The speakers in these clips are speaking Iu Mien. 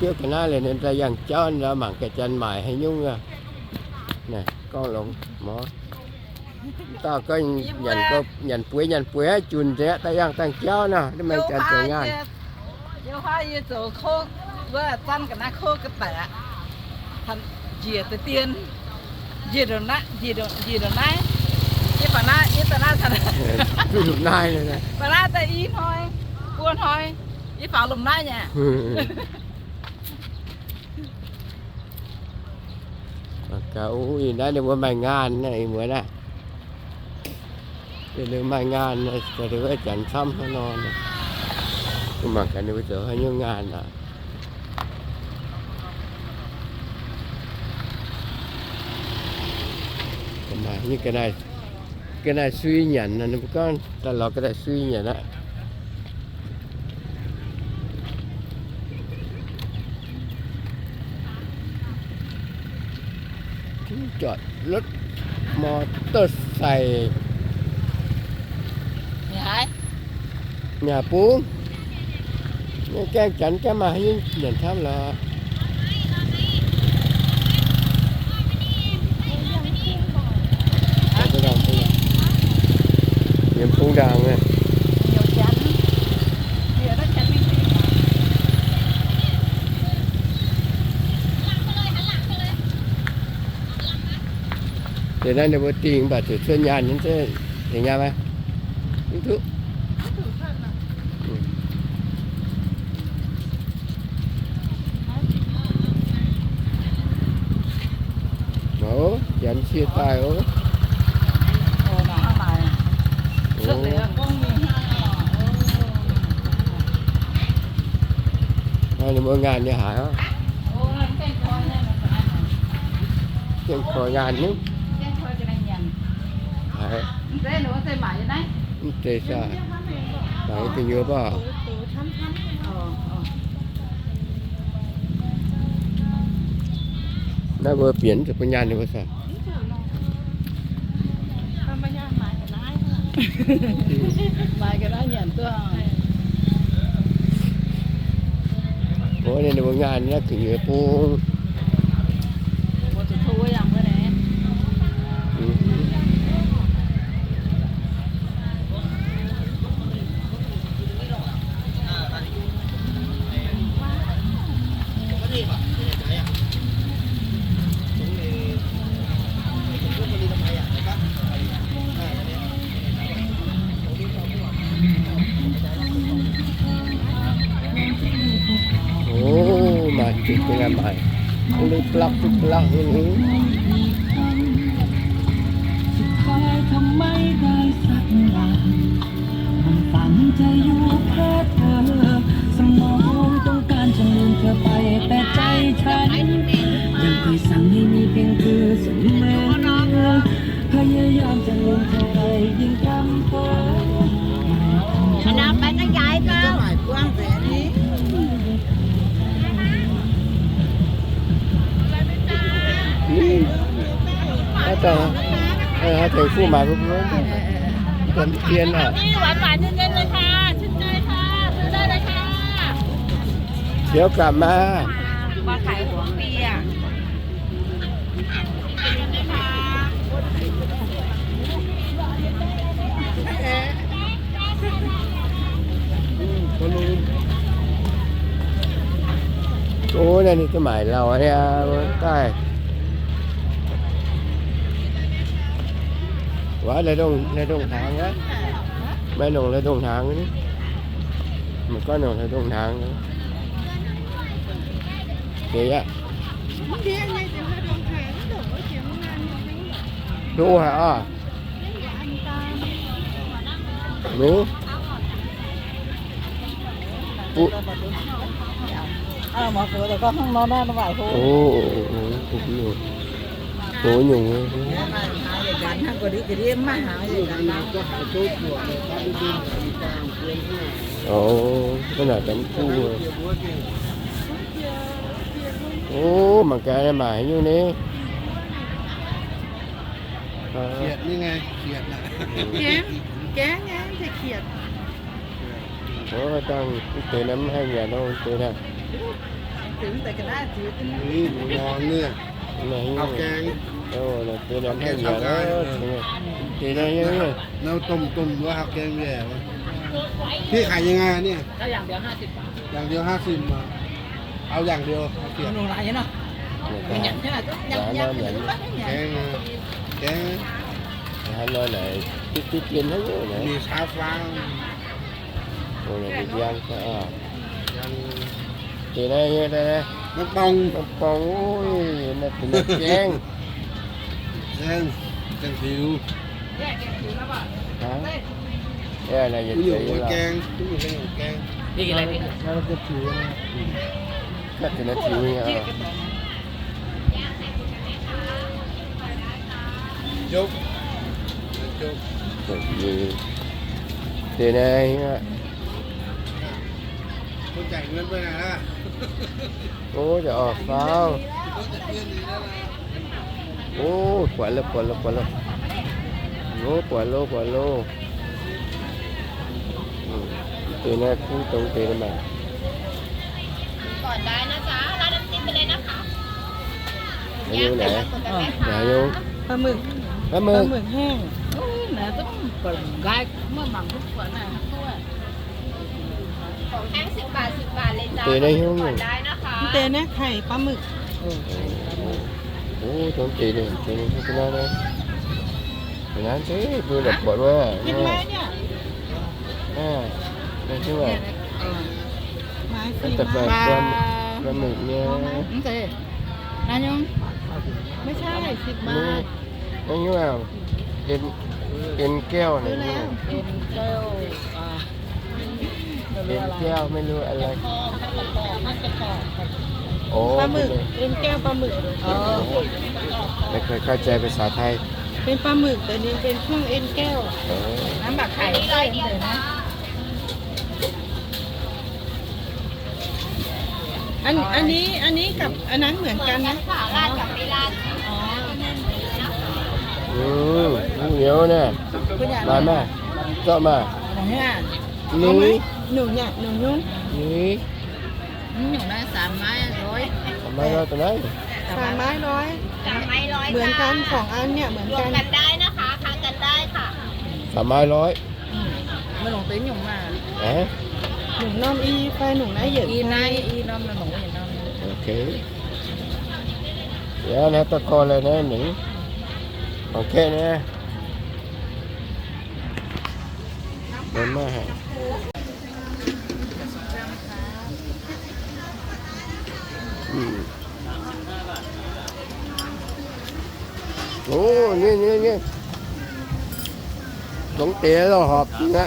Biouv ga'naaiv liuz, ninh daaih yangh jauv, ninh mangc gaax janx maaic haaix nyungc aqv. Naaiv gorngv longx mor. Dauh gorngv nyanc bueix nyanc bueix junc nzengc, daaih yangh dangh jauv nor, mv maaih janx zoux ngaanh. Yie huaav yie zoux kouv, wuov zanv ga'naaiv kouv ga'daic aqv. Njiec deix dien, njiec ndongc naaiv, njiec ndongc naaiv. Yie faaux naaiv, yie faaux naaiv, faaux naaiv daaih i hnoi, buo hnoi, yie faaux lomh naaiv nyei. Gaax, ih naaiv ninh mbuo maaih ngaanh naaiv, ih muonz naaiv. Ninh mbuo maaih ngaanh, ninh mbuo janx camv hnangv nor. Mangc gaax ninh mbuo zoux haaix nyungc ngaanh aqv. Ga'naaiv sui nyanc, ninh mbuo gorngv daaih lorz ga'naaiv sui nyanc aqv. Jot รถมอเตอร์ไซค์ Mienh haaix bung, gaengh janx gaengh maaih haaix nyungc nyanc camv lorqc. Yiem bung ndaangc. Deix naaiv ninh mbuo dingh mv baac ziouc cuotv nyaanh nyei, dingh nyaanh maiv? Mv duqv. Oc, janx cie daaih oc. Naaiv ninh mbuo ngaanh nyei haaix oc? Gaengh koi ngaanh nyei haaix? Mv zeiz saah? Mangc gu'nyuoz mbuo. Naaiv mbuo bieqc zuqc bun nyaanh ninh mbuo saah? Maaiz ga'naaiv nyanc duqv. Mbuo ninh mbuo ngaanh naaiv gu'nyuoz bung. Ov, maaih zuqc ga'naaiv maaic, lipv lakv lipv lakv nyei. นี่ ถ้าจะ เออ ถ้าถึงคู่หมายปุ๊บ เตรียมเทียนอ่ะ นี่หวานๆ เย็นๆ เลยค่ะ ชื่นใจค่ะ ซื้อได้เลยค่ะ เดี๋ยวกลับมา มาขายหัวปีอ่ะ Ov, naaiv ninh duqv maaic lauh aqv, daaih. Waac, lai-dongh, lai-dongh hnaangx aqv. Maaih nongc lai-dongh hnaangx ni. Maaih gorngv nongc lai-dongh hnaangx. Deix aqv. Nduov haic oc. Nduov. Ov, nyungc. Ov, mv naaic daaih mv kuv. Ov, mangc gaax maaih haaix nyungc ni. Ov, dangh mv deix naaiv mv haih nyanc nor, deix naaiv. Ni, mbuo nor nie, hauv gaeng. Deix naaiv domh domh wuov hauv gaeng nzengc.พี่ขายยังไงเนี่ย อย่างเดียวห้าสิบ เหรอ เอาอย่างเดียว เอาเปรียบ แกง แกง Hnangv nor naaic, duqv duqv dien hnangv nor naaic. Mì xào phao. Ov, naaic mbuo njang, njang. Deix naaiv nyei, naaiv, naaiv, mangc borngz. Mangc borngz, ov, naaiv deix naaiv gaeng. Gaeng, gaeng hiuv. Haaix? Ov, naaiv yietc deix nyei lorqc. Gaeng, gaeng. Naaiv deix naaiv tiux nyei. Deix naaiv, ov, jaax orqc faaux. Ov, buatc loh, buatc loh, buatc loh. Ov, buatc loh, buatc loh. Deix naaiv kuv dongh deix naaiv maah. ก่อนได้นะจ๊ะ ราดน้ำจิ้มไปเลยนะคะ Haaix nyungc naaic? Haaix nyungc? ปลาหมึก ปลาหมึก ปลาหมึกแห้ง Ui, naaiv dongh nqaai, mv baac mangc duqv buatc naaic duqv. ของแห้งสิบบาท สิบบาทเลยจ้า Deix naaiv nyungc. ก่อนได้นะคะ Deix naaiv ไข่ปลาหมึก Ov, dongh deix naaiv, deix naaiv, deix naaiv, deix naaiv se mbuo la'buatc wuov. Ih, maiv niaa. Aa, naaiv duqv aqv. Maiv fih maiv. Maiv zeiz. Naaiv nyungc. Maiv zeiz, สิบบาท. Naaiv nyungc aqv. เอ็น เอ็นแก้ว naaic. เอ็นแก้ว อ่า เอ็นแก้ว ไม่รู้อะไร โอ้ ปลาหมึก เป็น เอ็นแก้วปลาหมึก อ๋อ ไม่ค่อยเข้าใจภาษาไทย เป็นปลาหมึก แต่นี่เป็นเครื่องเอ็นแก้ว เออ น้ำบักไข่ด้วย อัน อันนี้ อันนี้กับอันนั้นเหมือนกันนะ เหมือนกันค่ะ ราดกับไม่ราด อ๋อ อืม เหนียวเนี่ย คุณอยาก มาแม่ เจาะมา ไหนอ่ะ นี่ เอาไหม หนูเนี่ย หนูนุ่ม นี่ อืม หนูได้สามไม้ร้อย สามไม้ร้อยตัวไหน สามไม้ร้อย สามไม้ร้อย เหมือนกัน จ้า สองอันเนี่ย เหมือนกัน รวมกันได้นะคะ ค้ากันได้ค่ะ สามไม้ร้อย อืม ไม่หลงเต็นท์หนูมา ฮะ หนูนอนอีไป หนูนะเหยิน อีนาย อีนอน หนูเหยินนอน โอเค เดี๋ยวนะ ตะโกนเลยนะหนิง โอเคนะ เดินมาฮะ อืม โอ้ นี่ นี่ นี่ หลงเต๋อเราหอบจริงนะ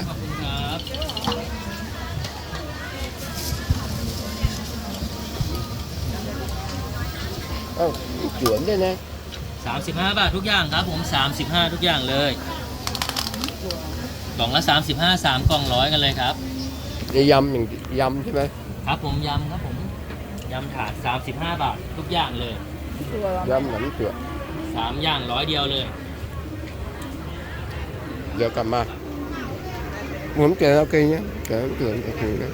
เอ้า จวนด้วยนะ สามสิบห้าบาททุกอย่างครับผม สามสิบห้าทุกอย่างเลย กล่องละสามสิบห้า สามกล่องร้อยกันเลยครับ นี่ยำอย่าง ยำใช่ไหม ครับผม ยำครับผม ยำถาด สามสิบห้าบาททุกอย่างเลย ยำหนำเจือ สามอย่างร้อยเดียวเลย เดี๋ยวกลับมา ผมเจอแล้วกินเนี่ย เจอแล้วกินเนี่ย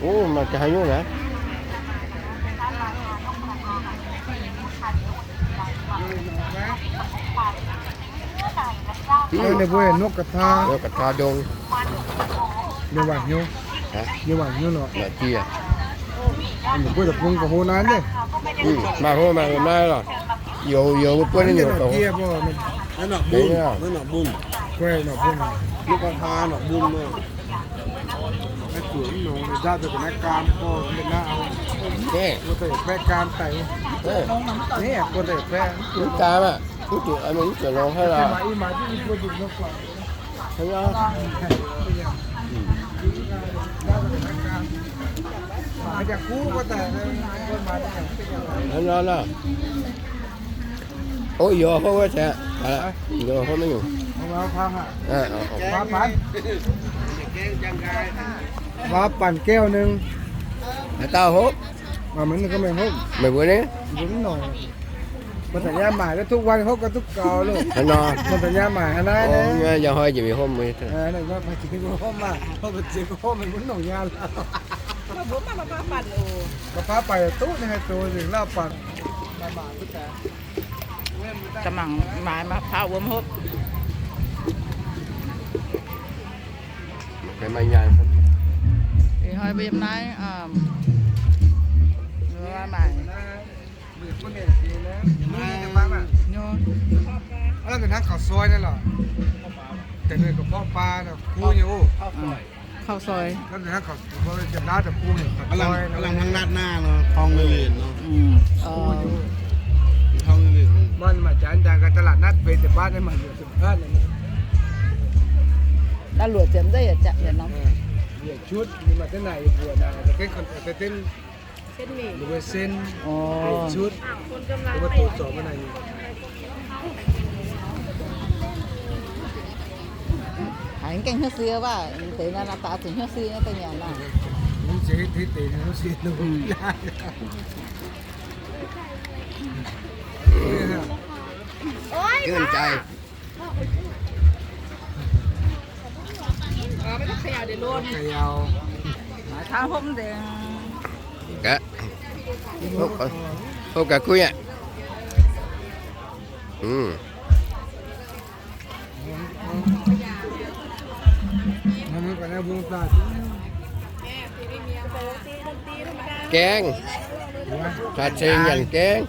Ov, maaih ga'haaix nyungc naaiv? Ninh mbuo nokv ga'taa, nokv ga'taa ndongh. Ninh waac hnyouv, ninh waac hnyouv nor. Maaih jiex. Ninh mbuo daaih bung ga'hlo naaiv nyei. Maaih hlo maaih hlo naaiv lorqc. Youz, youz mbuo buonv nyei youz dongh. Maiv nor bun, maiv nor bun. Guai nor bun. Nokv ga'taa nor bun nor. Maiv zuqc mv longx, nzauh deix ga'naaiv gaam gorx, mv naaiv au. Wuov deix baeqv gaam daic. Naaiv guon deix baeqv. Mv gaam aqv. Mv zuqc, mv zuqc longx hnangv lorqc. Hnangv nor nor. Ov, youz hopv wuov tengx. Youz hopv maiv nyungc. Faaux banc gaeqv ninh. Haaix dauh hopv? Meih mbuo ni? Mbuo mv nongc. Maaih da'nyeic maaic, ทุกวัน hopv gau duqv gaux loh. Hnangv nor. Maaih da'nyeic maaic hnangv naaiv. Ov, yaac hnoi jiex mingh hopv mbuo. Hopv mbuo ziex hopv, mbuo nongc nyaanh. Ma'pav baac duqv ninh haih zoux nzengc lauh baac. Mangc maaiz ma'pav wuom hopv. Ih hnoi mbuo yiem naaiv maaic. Hnangv ข้าวซอย naaiv lorqc. Deix gorqv-porv baa, kuv nyei oc. ข้าวซอย. Hnangv ราดหน้า nor, ท้องเหลืองๆ nor. Maaih jaax daaih ตลาดนัด feix ziepc baatv naaiv maaih yietc ziepc baatv. Naaiv luoqc ziepc nzeiv yietc jatv yietc norm. Yietc ชุด maaih deix naaic yietc mbuoqc naaic, deix sen, yietc ชุด yietc ชุด mbuo doqc zorc naaic. Haiz gaengh hnyouv si baac deix naaiv daaih zuqc hnyouv si nyei deix nyanc naaiv. Hnangv jai. Hopv ga'kuv aqv. Gaengh. Caux ceng nyanc gaengh.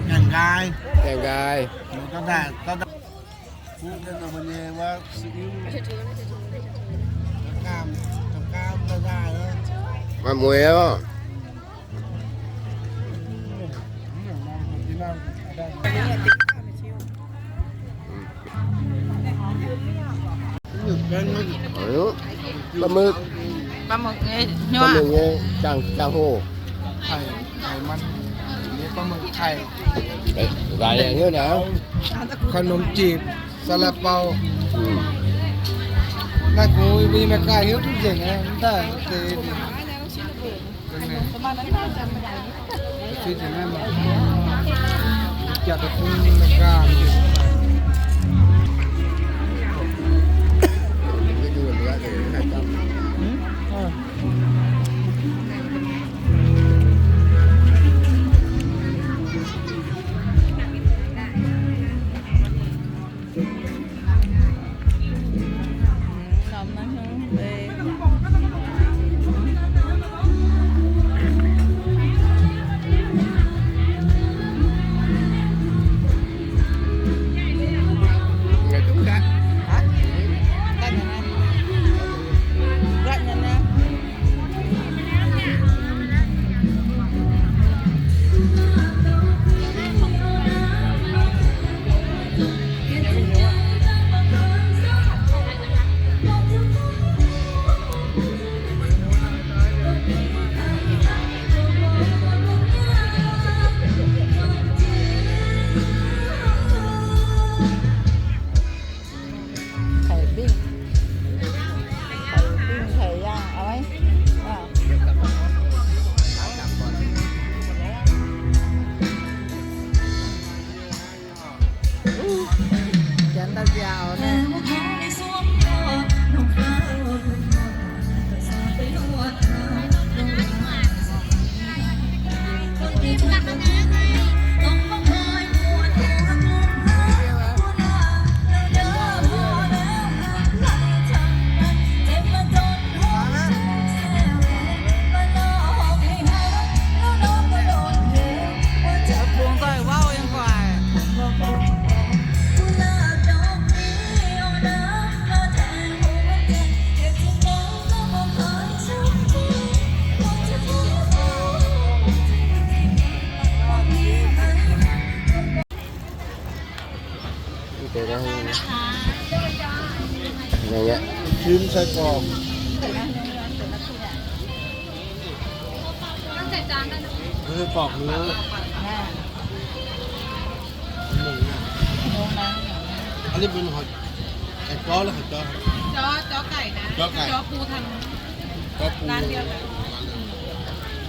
Gaengh nqaai. Gaengh nqaai. Maaih mueiz oc. Ba'møg. Ba'møg nyei, jaang hoh. ขนมจีบ ซาลาเปา naaiv kungx mbuo nyei Meigaa hiuv duqv nzengc aqv, mv daaih deix. Cải binh. Cải binh, cải yang, áo ấy. À. Chén ta dẻo này. Sim ไส้กรอก ไส้กรอกเนื้อ อันนี้เป็นหอย หอยจ้อหรือหอยจ้อ จ้อ จ้อไก่นะ จ้อไก่ จ้อปูทาง จ้อปู ร้านเดียวกัน ร้านเดียวกัน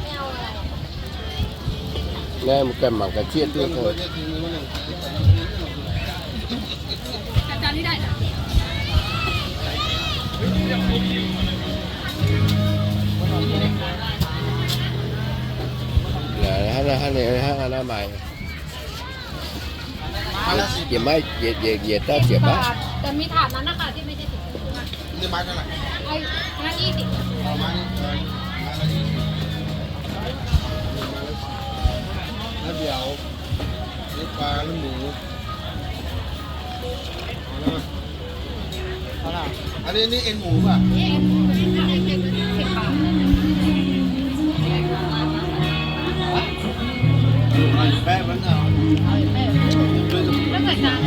ไม่เอาอะไร Naaiv mbuo ganh mangc ga'zieqv duqv. Hnangv naaiv maaic. Yietc maiv, yietc, yietc, yietc dauh ziepc baatc. อันนี้ไม้เท่าไหร่ เอาไม้นี้ เอาไม้ละยี่สิบ เอาไม้ละยี่สิบ แล้วเดี๋ยว นี่ปลาหรือหมู เอาแล้ว เอาแล้ว อันนี้ นี่เอ็นหมูป่ะ นี่เอ็นหมู สิบบาท เอาอีกแป๊บมันเอา เอาอีกแป๊บ แล้วใส่จาน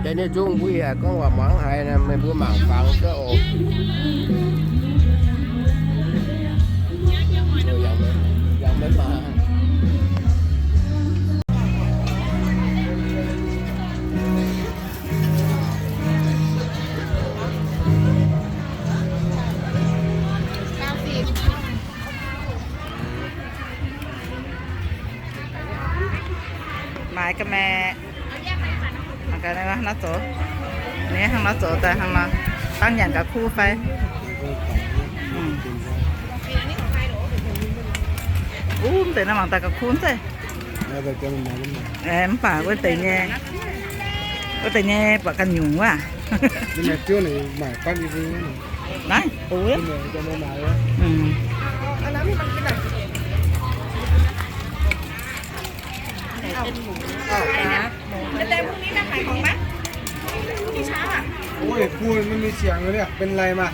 Da'nyeic zungv mbuo yaac gorngv waac muangx haiz, meih mbuo mangc fangx gaax oc. Yangh maiv maaih. 买个咩？买个那个那走，你看那走的，看那，当眼个คู่ fai。嗯。Uh, mv deix naaiv mangc daaih ga'kuv zeiv. Aeqv, mv baac wuov deix nyei, wuov deix nyei buatc ganh nyungc wuov. Naaiv, bungx. Ôi, พูดไม่มีเสียงเลยเนี่ย เป็นไรมา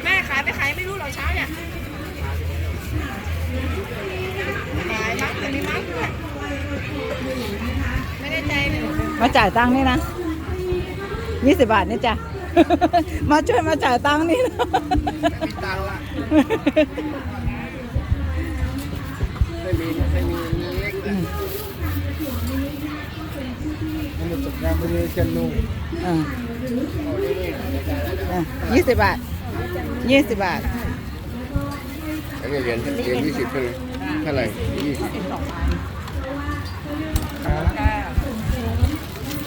แม่ขายไม่ขายไม่รู้เหรอเช้าเนี่ย ขายมั้งแต่ไม่มั้งด้วย ไม่แน่ใจเลย มาจ่ายตังค์นี่นะ ยี่สิบบาทนี่จ้ะ มาช่วยมาจ่ายตังค์นี่นะ ไม่มีตังค์ละ ไม่มี ไม่มี มีเล็กนะ อืม มันจะงามไปเลยจันทร์นุ่ง อ่า อ่ะ ยี่สิบบาท ยี่สิบบาท อันนี้เหรียญ เหรียญยี่สิบเท่าไหร่ เท่าไหร่ ยี่สิบ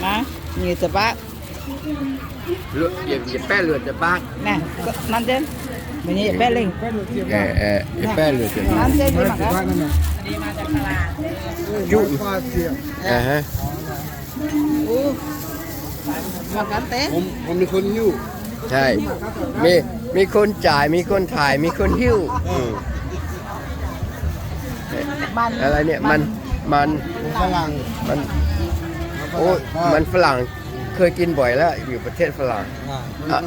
มา ยี่สิบบาท Luoqc, yietc baeqv luoqc ziepc baatv. Naaiv, nanv jienv. Mbuo nyei yietc baeqv lengh. Yietc baeqv luoqc ziepc baatv. Nanv jienv, mbuo mangc gaax. Juqv. ผมมีคนหิ้ว ใช่ มี มีคนจ่าย มีคนถ่าย มีคนหิ้ว อืม อะไรเนี่ย มัน มัน มันฝรั่ง มัน โอ้ มันฝรั่ง เคยกินบ่อยแล้ว อยู่ประเทศฝรั่ง อ่ะ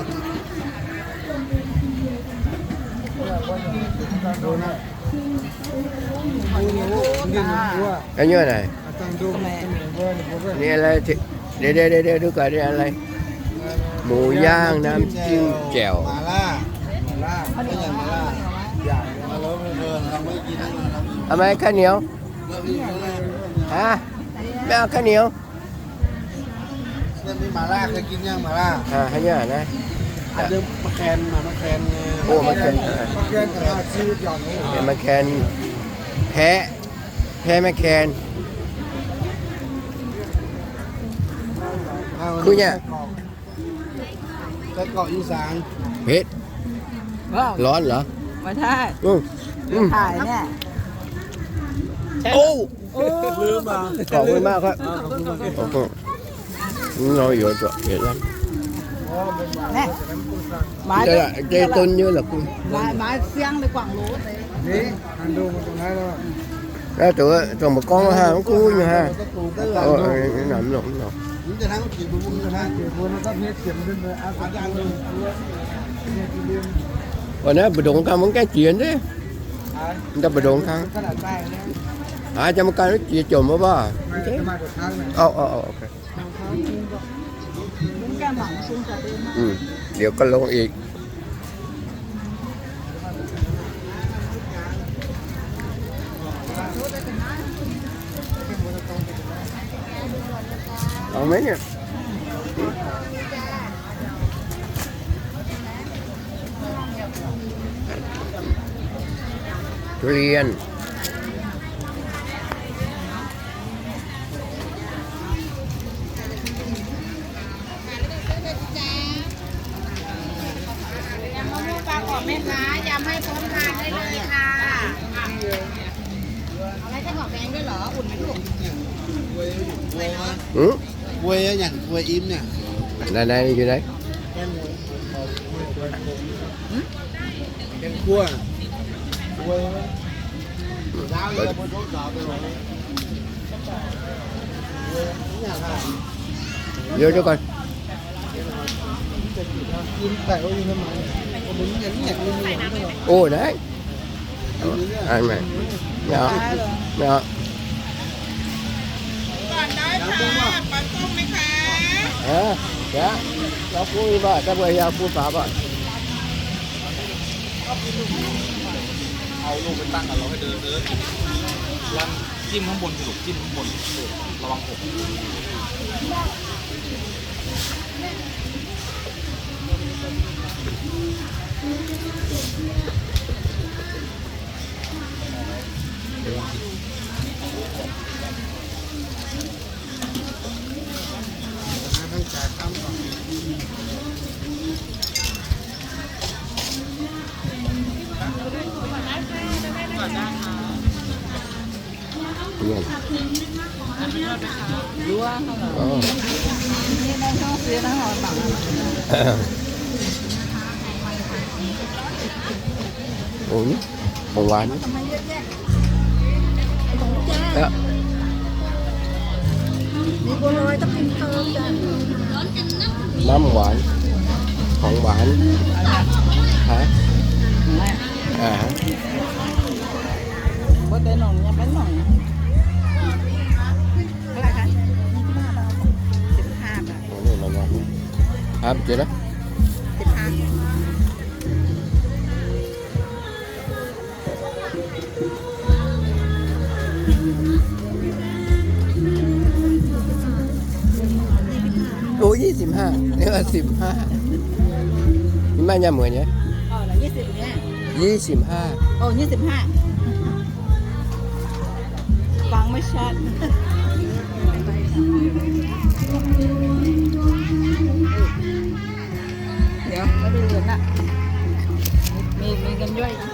อันนี้อะไร นี่อะไรที่ เดี๋ยว เดี๋ยว เดี๋ยว ดูก่อน นี่อะไร หมูย่างน้ำจิ้มแจ่ว หม่าล่า หม่าล่า ไม่ใช่หม่าล่า เอาไหมข้าวเหนียว ฮะ ไม่เอาข้าวเหนียว ไม่มีหม่าล่า เคยกินยังหม่าล่า อ่า ให้เนี่ยนะ อันนี้มะแคน มะแคนไง โอ้ มะแคน มะแคน อ่า เป็นมะแคน แพะ แพะมะแคน คุณเนี่ย ไส้กรอกอีสาน เผ็ด ว้าว ร้อนเหรอ ไม่ใช่ อืม อืม ถ่ายเนี่ย โอ้ Khov mbuo mangc kuv. Nor yuoz zuqc yietc lamh. Deix dunv nyei la'guh. Naaiv dongh mbuo gorngv haic, mv kuv nyei haic. Mv nor, mv nor. Naaiv mbu'ndongx kang mbuo gaengh jiex ndiev. Ndau mbu'ndongx kang. Aa, jang mbuo ganh jiex jomc wuov baac. Liuz gauh longx ih. Longx maiv nyei. ทุเรียน ยำมะม่วงปลากรอบไหมคะ ยำให้พร้อมทานได้เลยค่ะ เอาไส้กรอกแดงด้วยเหรอ อุ่นไหมลูก อืม กล้วยอย่างกล้วยอิ่มเนี่ย ไหนๆ อยู่ไหน แกงคั่ว กล้วย เดี๋ยว เดี๋ยวก่อน โอ้ ได้ อันใหม่ ไม่เอา ไม่เอา ก่อนได้ค่ะ ปลาส้มไหมคะ เออ เดี๋ยว เราพูดว่า ถ้าเผื่ออยากพูดฝาบ้าง เอาลูกไปตั้งกับเราให้เดินเดิน จิ้มข้างบนสิลูก จิ้มข้างบน ระวังหก โอ้ย ของหวาน มีบัวลอยต้องเป็นเติมจ้ะ น้ำหวาน ของหวาน ฮะ อ่า บัวเตยหน่อง ยังเป็นหน่อง เท่าไหร่คะ สิบห้าบาท โอ้ นี่ระวัง ครับ เจ๊นะ สิบห้า โอ้ ยี่สิบห้า นี่ว่าสิบห้า นี่มาเนี่ยเหมือนเนี่ย อ๋อ เหรอ ยี่สิบเนี่ย ยี่สิบห้า โอ้ ยี่สิบห้า ฟังไม่ชัด เดี๋ยว ไม่ได้เรียนละ มี มีเงินด้วยนะ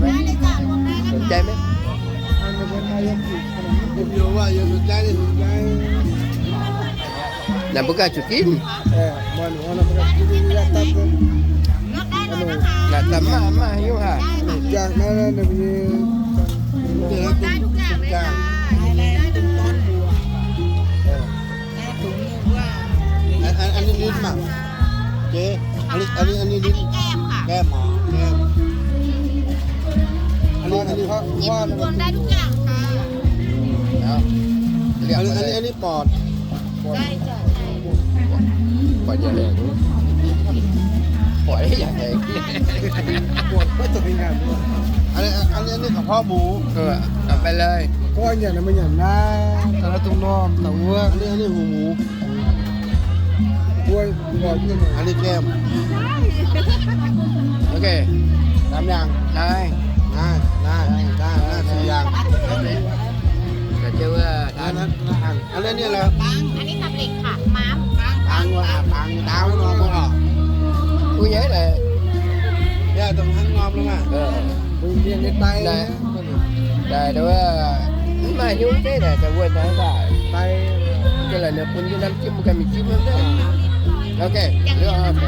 ได้เลยนะคะ ใช่ไหม สนใจไหม นั่นพวกกล้าจุกิน เออ มันหัวเราไม่ได้กินยาตับเลย เลือกได้เลยนะคะ น่ะ แต่มา มาอยู่ห่า จากนั้นนะ เดี๋ยวมี ได้ทุกอย่างเลยค่ะ ได้ทุกอย่าง เออ อัน อัน อันนี้ลิ้นมั้ง เจ๊ อันนี้ อันนี้ อันนี้ลิ้น อันนี้แก้มค่ะ แก้ม อ๋อ แก้ม อันนี้ อันนี้ หยิบรวมได้ทุกอย่างค่ะ แล้ว เรียก อันนี้ มาเลย อันนี้ อันนี้ปอด ใช่จ้ะ ใช่ ปอดอย่าแหลก ปอดอย่าแหลก ปอดก็จะเป็นงานด้วย อันนี้ อันนี้ อันนี้กระเพาะหมู เออ เอาไปเลย เพราะว่าอย่างนั้นมันอย่างนั้น แต่ละตรงนอก แต่ว่า อันนี้ อันนี้หูหมู อันนี้เข้ม โอเค สามอย่าง ได้ ได้ ได้ ได้ ได้ สี่อย่าง แต่เจ้าว่า อันนั้น อันนั้น อันนี้อะไร อันนี้สำเร็จค่ะ ม้าม ม้าม ม้าม ม้าม ม้าม ม้าม ม้าม เนี่ย ตรงข้างนอกแล้วนะ เออ มึงเรียนในไตนะ แต่ว่า มันมาหิ้วได้แหละ แต่ว่าน้อยกว่า ไต ก็เลยเนี่ย คุณที่น้ำจิ้มมันก็มีจิ้มมันด้วย โอเค เดี๋ยวเอาไป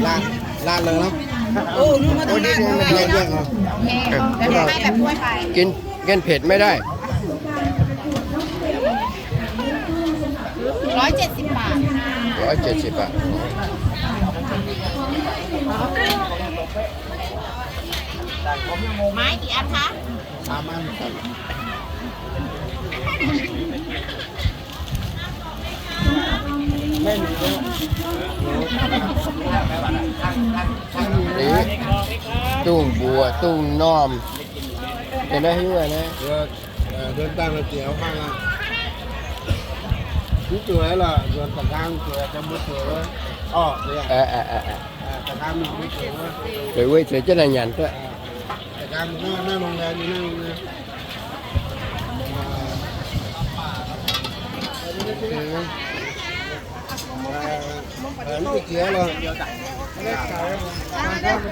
ราด ราดเลยเนาะ โอ้ นี่มันต้องราดด้วย ราดด้วยเหรอ โอเค เดี๋ยวให้แบบถ้วยไป กิน กินเผ็ดไม่ได้ ร้อยเจ็ดสิบบาท ร้อยเจ็ดสิบบาท ไม้กี่อันคะ สามอันครับ นี่ ตุ้งบัว ตุ้งน้อม เห็นไหม หิ้วอะไรนะ เออ เดินตามเราเจียวข้างล่าง นี่สวยเหรอ ส่วนตะกร้างสวย จะมุดสวยเว้ย อ้อ เนี่ย เออ เออ เออ เออ ตะกร้างมันมุดสวยเว้ย สวยเว้ย สวยเจ้าหน้าหยันด้วย อ่า ตะกร้างมันหน้า หน้าโรงแรม อยู่หน้าโรงแรม อ่า เออ เออ ก๋วยเตี๋ยวเหรอ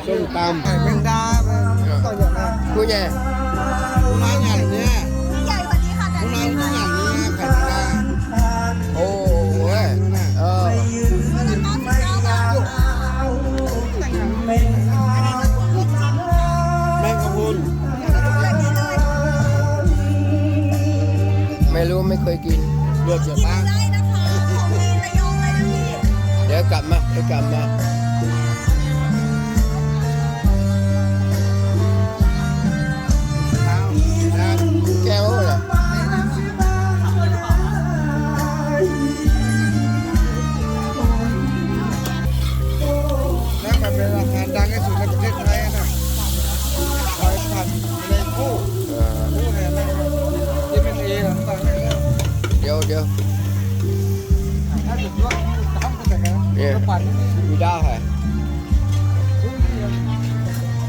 ส้มตำ แมงดา ผู้ใหญ่ ผู้น้อยใหญ่เนี่ย ผู้น้อยผู้ใหญ่เนี่ย ไข่แมงดา โอ้โห เออ แมงกะพรุน ไม่รู้ ไม่เคยกิน เดี๋ยวกลับมา เดี๋ยวกลับมา แก้วเหรอ แล้วมันเป็นอาหารดังที่สุดในประเทศไทยนะ หอยผัดแมลงภู่ เออ ภู่เนี่ยนะ ที่เป็นเอหรือเปล่าเนี่ย เดี๋ยว เดี๋ยว ถ้าถึงช่วงที่ทำก็แต่งนะ เนี่ย ก็ปั่นที่นี่ มีด้าแฮะ ภู่เนี่ย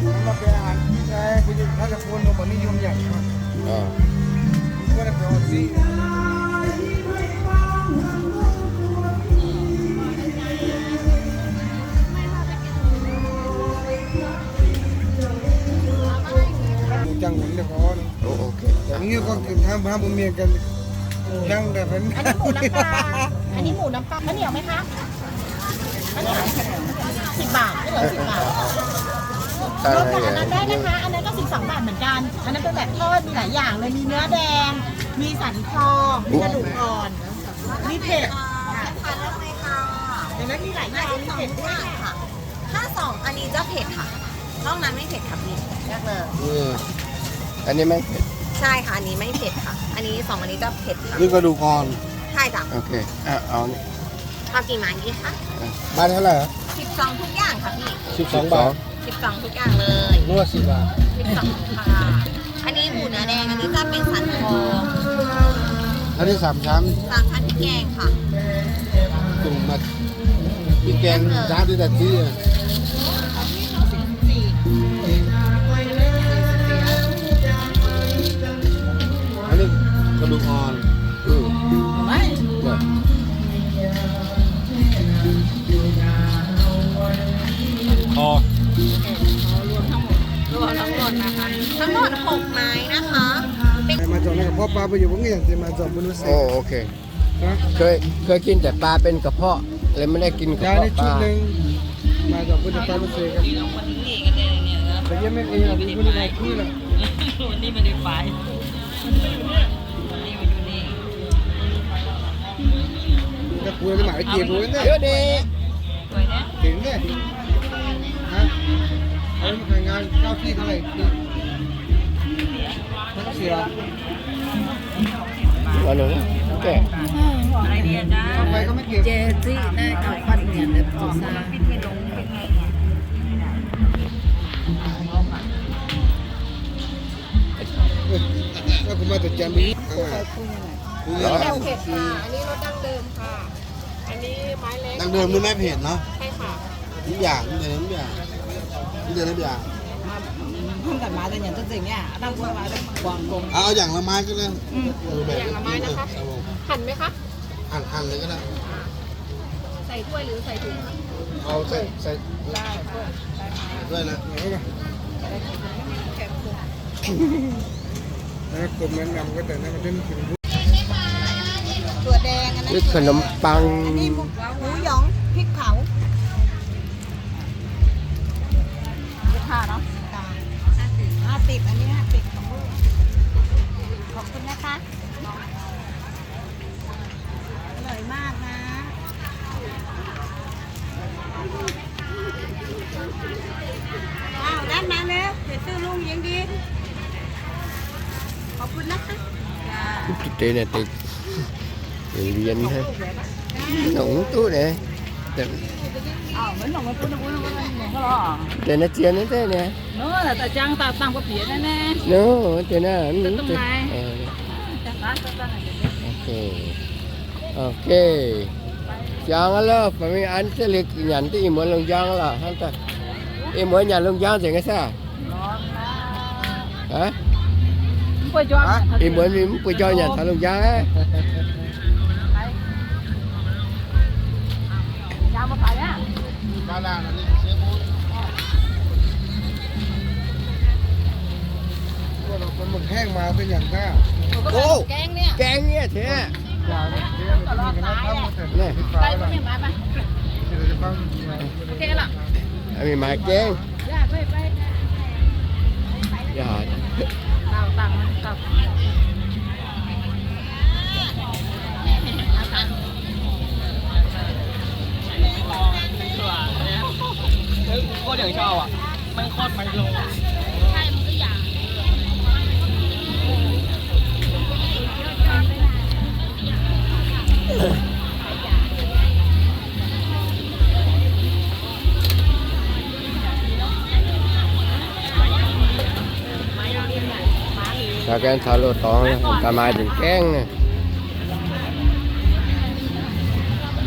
มันมาเป็นอาหารไง คือถ้าจะควรลงกว่านิยมใหญ่มาก อ่า ก็เลยไปออกที่ จางหวนเรียบร้อยนะ โอ้ โอเค แต่นี่ก็คือทำพระบุญเมียกัน ยังแต่เป็น อันนี้หมูน้ำปลา อันนี้หมูน้ำปลา ข้าวเหนียวไหมคะ ข้าวเหนียว สิบบาท ข้าวเหนียวสิบบาท ลดกับอันนั้นได้นะคะ อันนั้นก็สิบสองบาทเหมือนกัน อันนั้นเป็นแบบทอด มีหลายอย่างเลย มีเนื้อแดง มีสันคอ มีกระดูกอ่อน มีเผ็ด ค่ะ เดี๋ยวนะ มีหลายอย่าง มีเผ็ดด้วยค่ะ ถ้าสองอันนี้จะเผ็ดค่ะ นอกนั้นไม่เผ็ดค่ะพี่ เลือกเลย อืม อันนี้ไม่เผ็ด ใช่ค่ะ อันนี้ไม่เผ็ดค่ะ อันนี้สองอันนี้จะเผ็ดค่ะ นี่กระดูกอ่อน ใช่จ้ะ โอเค อ่ะ เอานี่ เอากี่ไม้ดีคะ อ่ะ ไม้เท่าไหร่ครับ สิบสองทุกอย่างค่ะพี่ สิบสองบาท สิบสองทุกอย่างเลย นึกว่าสิบบาท สิบสองค่ะ อันนี้หมูเนื้อแดง อันนี้จะเป็นสันคอ อันนี้สามชั้น สามชั้นพริกแกงค่ะ กลุ่มมาพริกแกง ได้เลย จ้าดีแต่ที่อ่ะ อันนี้กระดูกอ่อน อืม ไม่ เนี่ย พอ รวมทั้งหมด รวมทั้งหมดนะคะ ทั้งหมดหกไม้นะคะ เป็น มาจากในกระเพาะปลาไปอยู่พวกนี้อย่างที่มาจากบุญวิเศษ โอ้ โอเค ฮะ เคย เคยกินแต่ปลาเป็นกระเพาะ เลยไม่ได้กินกระเพาะปลา ยายได้ชุดหนึ่ง มาจากพุทธปานุเสกอะ แต่ยังไม่มีอะ คุณไม่ได้ไปคุยหรอก วันนี้ไม่ได้ไป วันนี้มาอยู่นี่ ถ้าคุยจะหมายเก็บไว้เนี่ย เดี๋ยวนี้ ถึงเนี่ย ฮะ เอาไปทำงานเจ้าที่เท่าไหร่ ไม่ต้องเสีย อันหนึ่งแกะ อืม เอาไปก็ไม่เก็บ เจจิ ได้เอาฟันเหนียนเลย สุดซา ถ้ากูมาแต่จันทร์ไป มีแบบเผ็ดค่ะ อันนี้รสดั้งเดิมค่ะ อันนี้ไม้เล็ก ดั้งเดิมหรือไม่เผ็ดเนาะ ใช่ค่ะ ทุกอย่าง ดั้งเดิมทุกอย่าง ดั้งเดิมทุกอย่าง เอาอย่างละไม้ก็ได้ อืม เอาแบบ อย่างละไม้นะคะ หั่นไหมคะ หั่น หั่นเลยก็ได้ ใส่ถ้วยหรือใส่ถุงคะ เอาใส่ ใส่ ได้ ถ้วยนะ แล้วก็กลมน้ำยำก็แต่นั่นมันเป็น ถั่วแดง อันนั้น นี่ขนมปัง อันนี้หมู หมูหยองพริกเผา สิบห้าเนาะ จ้ะ ห้าสิบ อันนี้ห้าสิบ ของลูก ขอบคุณนะคะ อร่อยมากนะ อ้าว นัดมาเร็ว เดี๋ยวซื้อลุงยิงดี ขอบคุณนะคะ จ้า Deix naaic deix lienx haic. Nongc duqv naaic. Deix naaiv zien naaiv deix naaic. Nor, deix naaiv. Ok. Ok. Jangx aqv loh, fai mingh an se liuz nyanc duqv ih muonz lungh njang lorqc. Ih muonz nyanc lungh njang nzengc aqv saah? Ih muonz mingh mv buoz-jauv nyanc taux lungh njang aqv. Gaeng nyei tengx. Mingh maaiz gaeng. Taux gaeng taux loz-dorngx, daaih maaiz nzengc gaeng.